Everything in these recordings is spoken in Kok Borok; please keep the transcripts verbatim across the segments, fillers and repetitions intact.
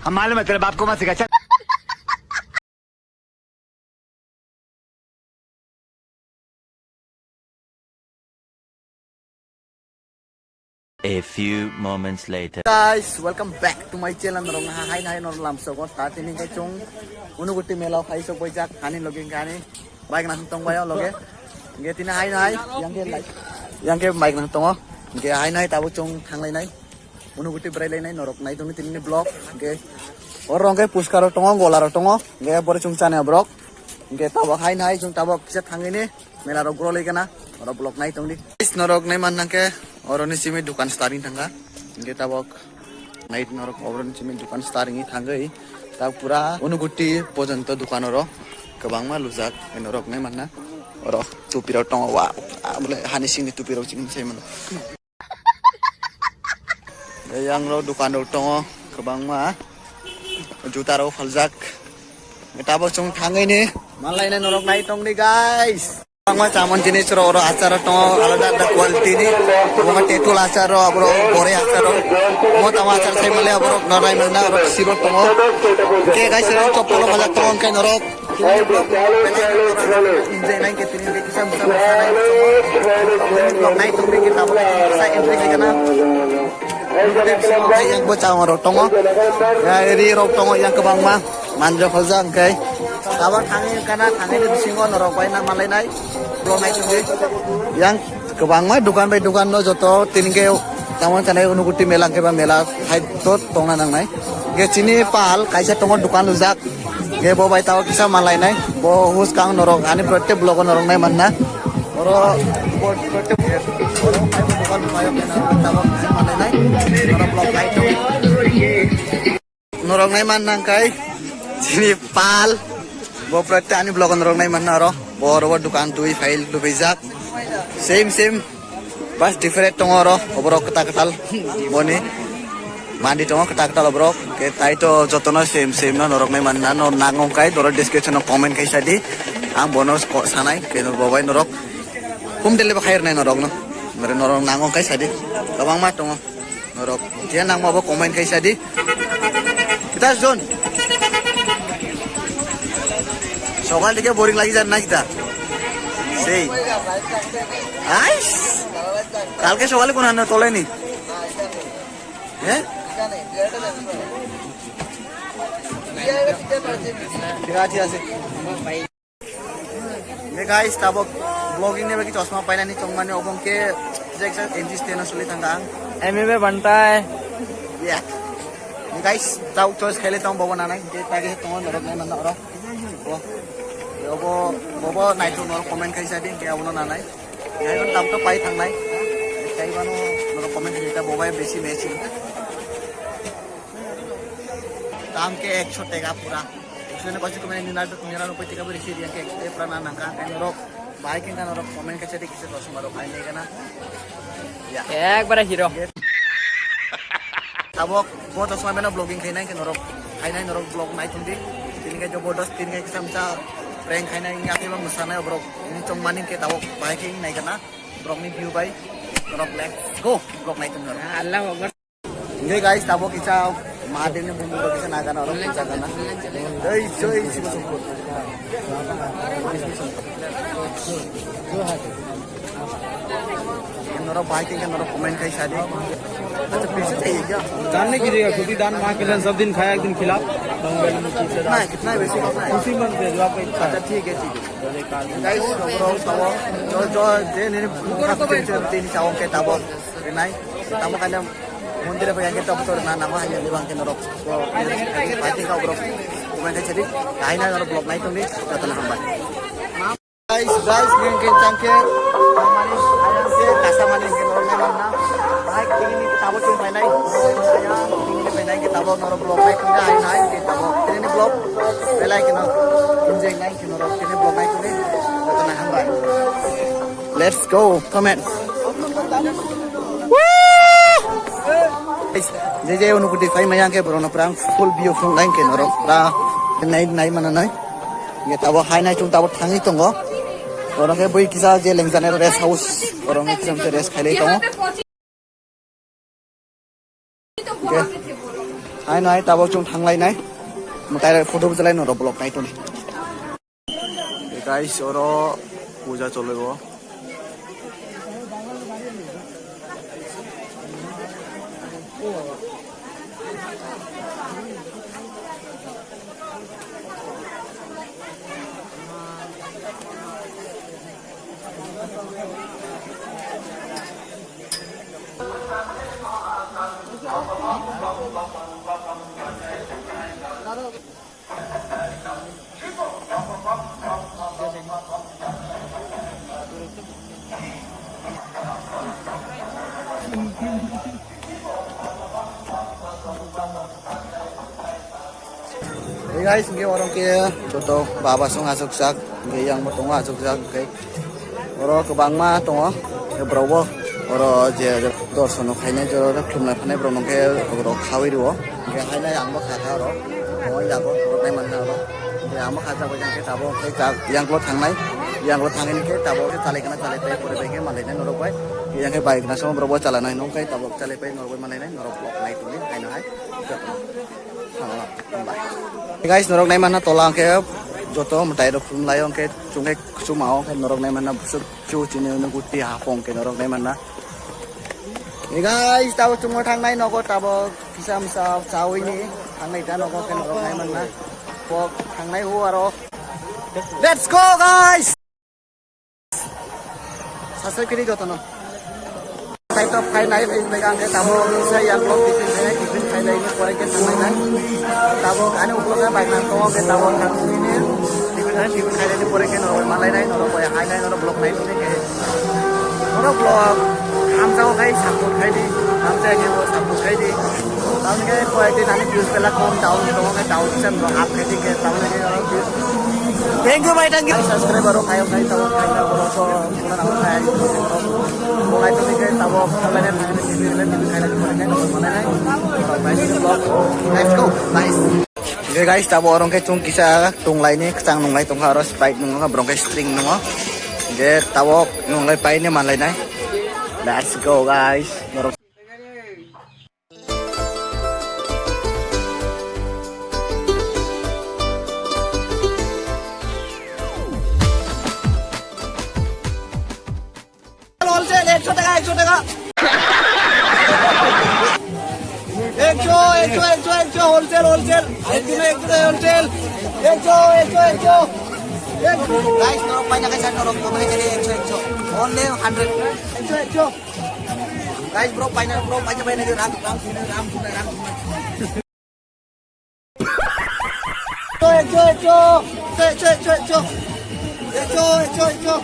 हम मालूम है तेरे बाप को मत सिखा, चल। A few moments later. Guys, welcome back to my channel. Norok ha hai hai norok lam sogo ta tini ke chung Unukoti mela khai sok boijak hani logi hani bike nang tong bayo loge. Ge tini hai hai yang ke like yang ke bike nang tongo. Ge hai hai tabo chung thanglai nai. Unukoti brai lai nai norok nai tongni tini vlog. Ge oro ke puskaro tongo, golaro tongo. Ge bore chung chani abrok. Ge tabo hai hai chung tabo kisa thangini. Mela rok gro lei gana, oro vlog nai tongdi. Guys, norok nai man nangke, oro ni simi dukan starting thangka. Hingke tabok nai norok oro ni simi dukan starting thangwi. Ta pura Unukoti pojonto dukan oro kwbangma lujak. Norok nai manna, oro tupi rok tongo, wa, ah, bole hani singni tupi rok chini sai mano. Yang rok dukan rok tongo kwbangma, juta rok phaljak. Tabok chung thangwi ni manlai nai norok nai tongdi guys. Kwbangma chamon jinis rok oro achar rok tongo alada alada quality ni. Omo tetul achar rok, aborok bore achar rok. Omo tamo achar sai male aborok norok nai manna, aborok sirok tongo. Ke guys, rok chopolo majak tongo, hingke norok Enjoy nai ke tini ke kisa musa musa nai tongo. Nai tong ke tabo ke kisa entry ke kana. Yang bo chawang rok tongo. Ya, ri rok tongo yang kwbangma. Manjo phalja hingke. Tabo thangwi kana thangwi ni bisingo norok bai na malai nai. Bro nai tong ke. Yang kwbangma dukan bai dukan no joto tini ke tamo chanai Unukoti mela hingke ba mela hai to tongna nangnai. Hingke chini pal kaisa tongo dukan lujak. Hingke bo bai tabo kisa manlai nai. Bo huskang norok ani protek vlog o norok nai manna. Oro bo protek oro hai bo dukan bai tabo kisa manlai nai. Oro vlog hai to. Norok nai man nang kai chini pal. Bo pura ani vlog norok nai man aro. Bo oro bo dukan twi file twi bijak. Same same. Bas different tongo oro. Oborok kwtal kwtal. Boni mandi tongo kwtal kwtal oborok. Ke tai to jotono same same no norok nai man na no nangong kai doro description o comment kai sadi. Ang bono ko sanai ke no bobai norok. Home delivery khair nai norok no. Mere norok nangong kai sadi. Kwbangma tongo. Norok je nangma bo comment khai sadi. Kita John. Sokal theke boring lagi jar na kita. Sei. Ais. Kalke sokale kono hano tole ni. He? Thik ache, thik ache. Hey guys, tabok vlogging ni bagwi chosma painani chongmani obo hwnkhe jak jak N G stand o suli thangkha ang. M M A bantai. Yeah. Hey guys, tabok choice khaile tong bobo nanai, hwnkhe tagi tongo norok nai manna oro. Bo, bobo, bobo naithok norok comment khai sadi, hwnkhe abono nanai. Naiman tabok pai thangnai. Kaibano norok comment khai ta bobai besi matching. Dam ke eksho teka pura. Sini pasti kemana ini nado punya nado pasti kabar isi dia ke eksho teka pura na nangka. Kan norok, baik kan norok comment kaisa di kisa dosma rok hai nai kana. Ya. Ekbare hero. Tabok bo dosma bena vlogging khainai ke norok. Khainai norok vlog nai thumdi. Tini ke jobo dos tini ke kisa misa prank khainai ini akhirnya musanai borok. Ini chong maning ke tabok baik ini nai kana. Borok ni view bai. Norok let's go. Vlog nai thum norok. Allah Akbar. Hingke guys, tabok kisa Mahadev ni bumung rok kisa nagana oro puja gana. Ei, joi Shiv Shankar. Norok bahai khe norok comment khai sadi. Acha, paisa chahiye kya? दान नहीं कीजिएगा, खुद ही दान माँ के लिए सब दिन खाया, एक दिन खिला। मंगल मुखी से ना, कितना है वैसे, कितना है? खुशी मन से जो आपका इच्छा है। अच्छा, ठीक है, ठीक है। Guys, tabok, jo, jo, je nini, nini chawang ke tabok, nai, tabok kanya. Mondir bai yang kita betul na nama hanya di bangke norok. Pati kau bro. Comment khe sadi. Kaina norok vlog nai tongdi. Jotono hambai. Guys, guys, ngen ken changke. Mani ayang se kasa mani ke norok nai manna. Hai kini ni tabok chung bai nai. Ayang kini ni bai nai ke tabok norok vlog nai tongdi. Hai nai ke tabok. Kini ni vlog belai ke no. Enjoy nai ke norok. Kini vlog nai tongdi. Jotono hambai. Let's go. Comment. Woo! Guys, je je Unukoti phai maya ke borok no pura full view phung line ke norok pura nai nai mana nai. Ye tabo hai nai chung tabo thangwi tongo. Borok ke bui kisa je lengjana rest house. Borok no kisa rest khailai tongo. Hingke Hai nai tabok chwng thanglai nai. Mwtai photo bwchalai norok vlog nai toni. Guys, oro puja cholibo. Hey guys, hingke oro khe joto baba song achuk jak, hingke yang bo tongo achuk jak, hingke oro kwbangma tongo, hingke borok bo oro je dorson no khainai, je oro khulumnai phainai borok no khe borok khaui rwo, hingke hainai ang bo kha kha oro, omo yago borok nai man kha oro, hingke ang bo kha jak bai khe tabok khe jak yang ulo thangnai, yang ulo thangwi khe tabok khe chalai kana chalai pai pore bai khe malai nai norok bai, yang khe bai kana song borok bo chala nai nong khe tabok chalai pai norok bai malai nai norok vlog nai tongdi haino hai. Guys, norok nai mana tola hingke joto mwtai rok khulum lai hingke chwng khe kuchuma o hingke norok nai mana busuk chu chini unu guti hapong hingke norok nai mana. Hey guys, tabo chwng thang nai nogo tabo kisa misa chawi ni thang nai ta nogo hingke norok nai mana. Pok thang nai hu aro. Let's go guys. Subscribe kiri jotono. Side of khai nai, nai, nai, ang ke tamo sa yang blog tiffin khai, tiffin khai nai, pore ke sanai nai. Tamo ani ulo ka bai nang tong ke tamo thang sini. Tiffin khai, tiffin khai nai, pore ke no malai nai, no boy hai nai, no blog nai sini ke. No blog, ham jao khai, support khai di, ham jao ke support khai di. Tamo ke koi din ani views pela kom down, tong ke down, sen ro up khai di ke, tamo ke. Thank you, bhai, thank you. Subscriber rok khai, khai, tamo khai, khai, khai. Let's go, guys. Hingke guys, tabo oro hingke chwng kisa tonglaini kwchang nunglai tongkha oro Sprite nungkha borok hingke string nungo. Hingke tabo nunglai paine manlainai. Let's go, guys. Wholesale ekso taka, ekso taka. Ekso, ekso, ekso, ekso, wholesale, wholesale. Ekdin, ekdin, wholesale. Ekso, ekso, ekso. Guys, norok paina kaisa norok kono kaisa ekso, ekso. Only hundred. Ekso, ekso. Guys, bro, paina, bro, paina, paina, ram, ram, ram, ram, ram. Ekso, ekso, ekso. Ekso, ekso, ekso. Ekso, ekso, ekso.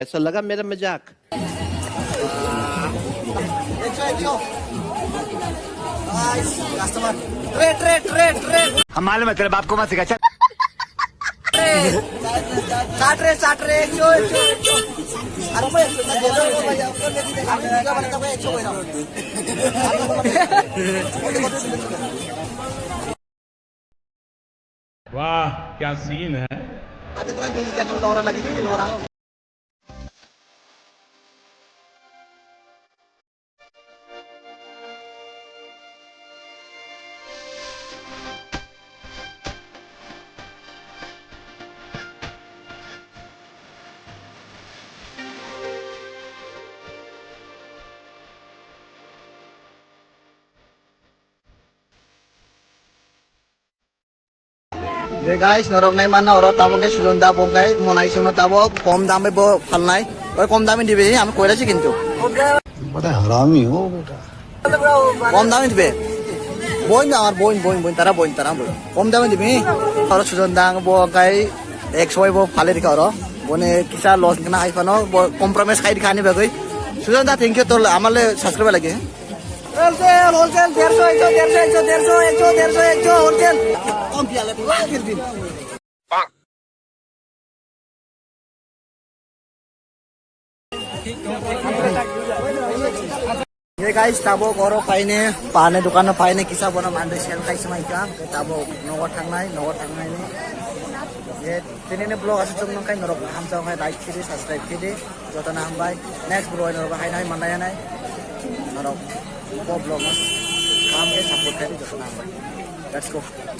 Kaisa laga mera mazak? Ekso, ekso. Guys, customer. Red, red, red, red. हम मालूम है तेरे बाप को मत सिखा, चल। Satre, satre, ekso, ekso, ekso. Aro mo ekso, ekso, ekso. वाह, क्या सीन है। Je guys, norok nai manna oro tabok ke Sujon da bo kai monai sungno tabok kom dam bo phalnai. Oi kom dam dibe, ami koira se kintu. Bada harami ho beta. Kom dam dibe. Boin da amar boin, boin, boin, tara boin, tara boin. Kom dam dibe. Oro Sujon da bo kai ekso bai bo phale rika oro. Bone kisa loss kana hai phano bo compromise khai rika ani bagwi. Sujon da thank you to amale subscribe lagi. Wholesale, wholesale, derso, ekso, derso, ekso, derso, ekso, derso, ekso, wholesale. Ye guys, tabok oro paine, pani dukan paine kisa bono mande sel kai semai ka, tabok nogo thangnai, nogo thangnai ni. Ye tini ni vlog asuk chum nang kai norok hamsa kai like khidi, subscribe khidi. Jotono hambai. Next vlog norok haino hai manlai nai. Norok bo vlog no. Kaham khe support khai di jotono. Let's go.